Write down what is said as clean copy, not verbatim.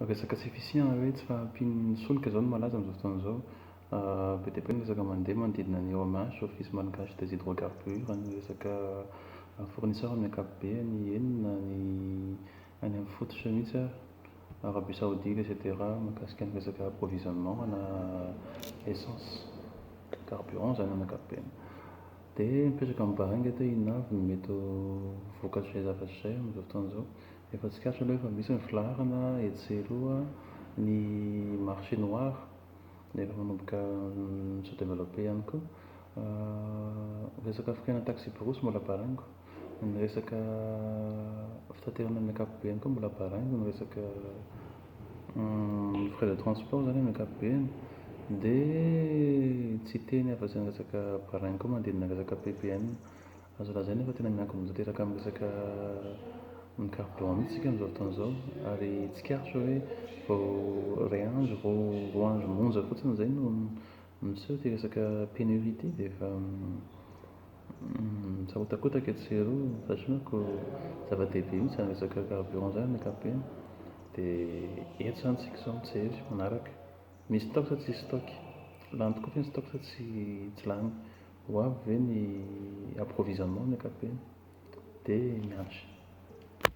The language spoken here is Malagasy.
Resaka tsy fisiana hoe tsy fahampian'ny solika izao no malaza amin'izao fotoana izao. Be dia be ny resaka mandeha manodidina ny OMH, Office Malgache des Hydrocarbures, ny resaka fournisseur amin'ny ankapobeny, eny na ny any amin'ny fototra mihitsy ary, Arabie Saoudite et cetera, mahakasika ny resaka approvisionnement na essence, carburant izany amin'ny ankapobeny. Dia mipetraka amin'ny baraingo eto hoe inona avy no mety ho vokatr'izay zavatra izay amin'izao fotoana izao. Efa tsikaritra aloha efa misy ny filaharana etsy sy eroa, ny marché noir efa manomboka mi-se développer ihany koa. Resaka frais-na taxi-brousse mbola baraingo, ny resaka fitaterana amin'ny ankapobeny koa mbola baraingo, ny resaka frais de transport izany amin'ny ankapobeny. Dia tsy hiteny afa-tsy ny resaka baraingo koa manodidina ny resaka PPN. Azo lazaina fa tena miankina tanteraka amin'ny resaka ny carburant mihitsy isika amin'izao fotoana izao ary tsikaritra hoe vao iray andro, roa andro monja fotsiny izay no miseho ity resaka pénurie ity dia efa misahotakotaka etsy sy eroa satria manko zava-dehibe mihitsy izany resaka carburant izany amin'ny ankapobeny. Dia eto izany isika izao mijery manaraka. Misy stock sa tsisy stock? Lany tokoa ve ny stock sa tsy lany? Ho avy ve ny approvisionnement amin'ny ankapobeny? Dia miandry.